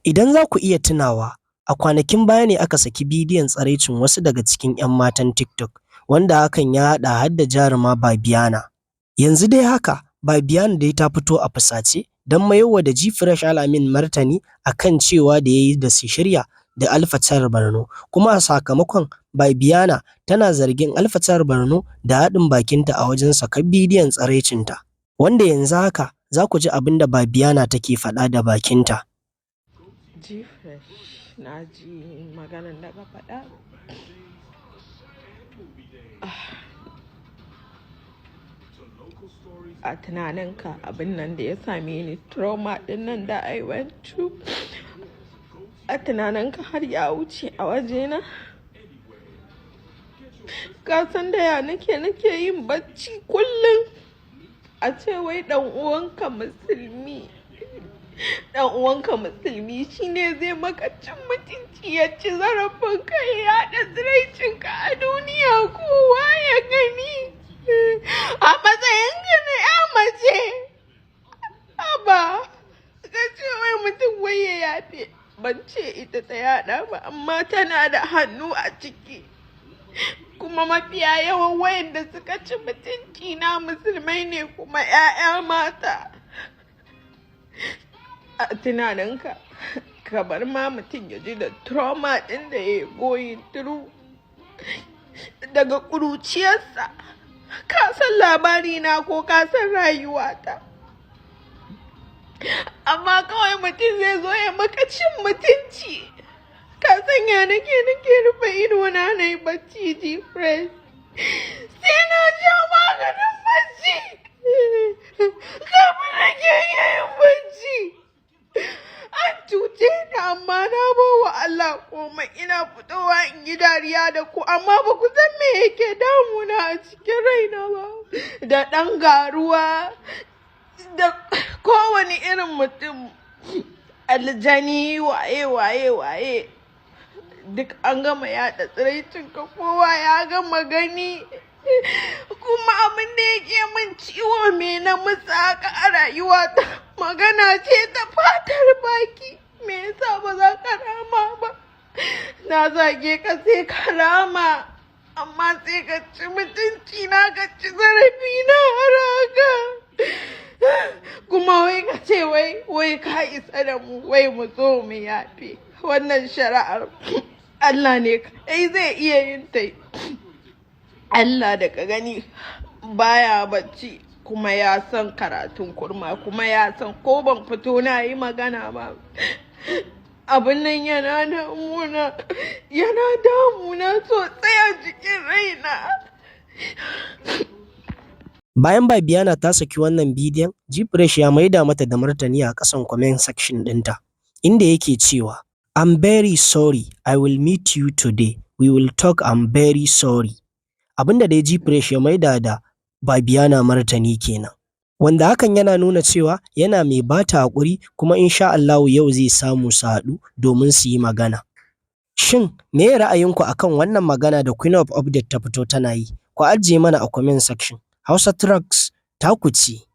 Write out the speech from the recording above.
Idan za ku iya tunawa, a kwanakin baya ne aka saki bidiyon tsiraicin wasu daga cikin 'yan matan TikTok, wanda hakan ya haɗa har da jaruma Babiana. Yanzu dai haka, Babiana dai ta fito a fusace don mayarwa da Gfresh Al-amin martani a kan cewa da ya yi da su shirya da Alpha Borno, kuma a sakamakon Babiana tana zargin Alpha Borno da haɗin bakinta a wajen sakar bidiyon tsiraicinta. Wanda yanzu haka za ku ji abin da Babiana take faɗa da bakinta. Gfresh, na ji maganan da ka faɗa. A tunaninka, abin nan da ya same ni, trauma ɗin nan da I went through, a tunaninka har ya wuce a wajena? Ka san da ya nake yin bacci kullum? A ce wai ɗan uwanka musulmi, ɗan uwanka musulmi shine zai maka cin mutunci, ya ci zarafin ka, ya yaɗa tsiraicinka a duniya kowa ya gani. A matsayin ka na 'ya mace. Haba, ka ce wai mutum wai ya yafe. Ban ce ita ta yaɗa ba, amma tana da hannu a ciki. Kuma mafiya yawan wayanda suka ci mutunci na musulmai ne, kuma 'ya'ya mata. A tunaninka, ka bar ma mutum ya ji da trauma ɗin da ya going through daga ƙuruciyarsa. Ka san labarina ko ka san rayuwata. Amma kawai mutum zai zo ya maka cin mutunci. Ka san ya nake rufe idona na yi bacci, Gfresh? Sai na sha maganin bacci kafin nake iya yin bacci. An cuce ni, amma na bawa Allah komai. Ina fitowa in yi dariya da ku, amma ba ku san me yake damuna a cikin raina ba. Da ɗan garuwa da kowane irin mutum, aljani, waye waye waye, duk an gama yaɗa tsiraicinka, kowa ya gama gani. Kuma abin da yake min ciwo, me na musu haka a rayuwata? Magana ce ta fatar baki. Me yasa ba za ka rama ba? Na zage ka, sai ka rama, amma sai ka ci mutunci na, ka ci zarafi na har haka. Kuma wai ka ce wai ka isa da mu, wai mu zo mu yafe. Wannan shari'ar Allah ne kai zai iya yin ta. Allah da ka gani baya bacci, kuma ya san karatun kurma, kuma ya san ko ban fito na yi magana ba, abin nan yana damuna, yana damuna sosai a cikin raina. Bayan Babiana ta saki wannan bidiyon, Gfresh ya maida mata da martani a ƙasan comment section ɗinta, inda yake cewa, "I'm very sorry, I will meet you today. We will talk. I'm very sorry." Abinda dai Gfresh ya maida da Babiana martani kenan. Wanda hakan yana nuna cewa yana mai bata haƙuri, kuma insha Allahu yau zai samu su haɗu domin su yi magana. Shin meye ra'ayinku akan wannan magana da Queen of Update ta fito tana yi? Ku ajiye mana a comment section. Hausa Tracks taku ce.